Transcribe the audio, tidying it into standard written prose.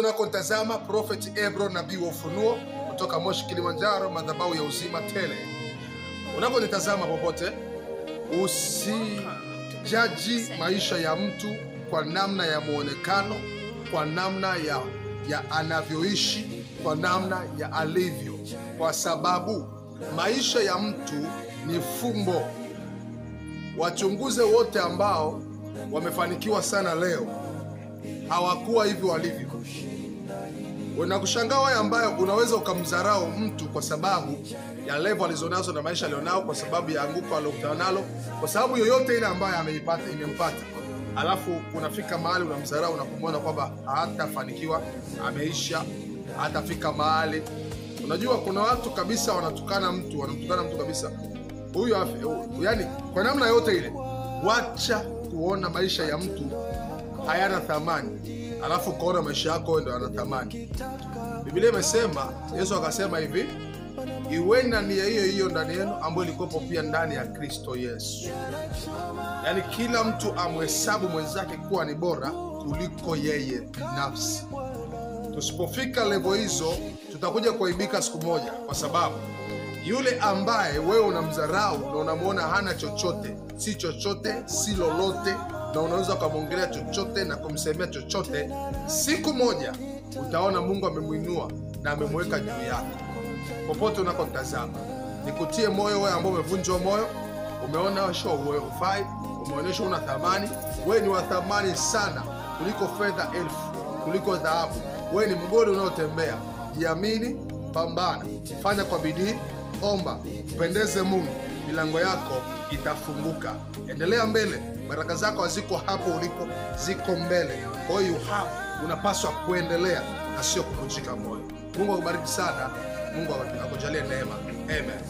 Unakotazama Prophet Ebro, nabii wa ufunuo kutoka Moshi Kilimanjaro, madhabahu ya uzima tele. Unakonitazama popote, usijaji maisha ya mtu kwa namna ya muonekano, kwa namna ya anavyoishi, kwa namna ya alivyo, kwa sababu maisha ya mtu ni fumbo. Wachunguze wote ambao wamefanikiwa sana leo, hawakuwa hivi walivyo. Unakushangaa wewe ambaye unaweza ukamdharau mtu kwa sababu ya level alizonazo na maisha alionao, kwa sababu ya anguko alokutana nalo, kwa sababu yoyote ile ambayo ameipata imempata, alafu unafika mahali unamdharau na kumwona kwamba hatafanikiwa, ameisha, hatafika mahali. Unajua kuna watu kabisa wanatukana mtu, wanamtukana mtu kabisa huyu, yani kwa namna yote ile. Wacha kuona maisha ya mtu hayana thamani, alafu ukaona maisha yako ndio yana thamani. Biblia imesema, Yesu akasema hivi, iwe na nia hiyo hiyo ndani yenu ambayo ilikuwepo pia ndani ya Kristo Yesu. Yaani kila mtu amhesabu mwenzake kuwa ni bora kuliko yeye binafsi. Tusipofika level hizo tutakuja kuaibika siku moja, kwa sababu yule ambaye wewe unamdharau na unamuona hana chochote, si chochote, si lolote, na unaweza ukamwongelea chochote na kumsemea chochote, siku moja utaona Mungu amemuinua na amemweka juu yako. Popote unakotazama, nikutie moyo wewe ambao umevunjwa moyo, umeona show wewe hufai, umeonyeshwa una thamani. Wewe ni wa thamani sana kuliko fedha elfu, kuliko dhahabu. Wewe ni mgodi unaotembea. Jiamini, pambana, fanya kwa bidii, omba, mpendeze Mungu, milango yako itafunguka. Endelea mbele, baraka zako haziko hapo ulipo, ziko mbele. Kwa hiyo unapaswa kuendelea na sio kuvunjika moyo. Mungu akubariki sana. Mungu akujalie neema. Amen.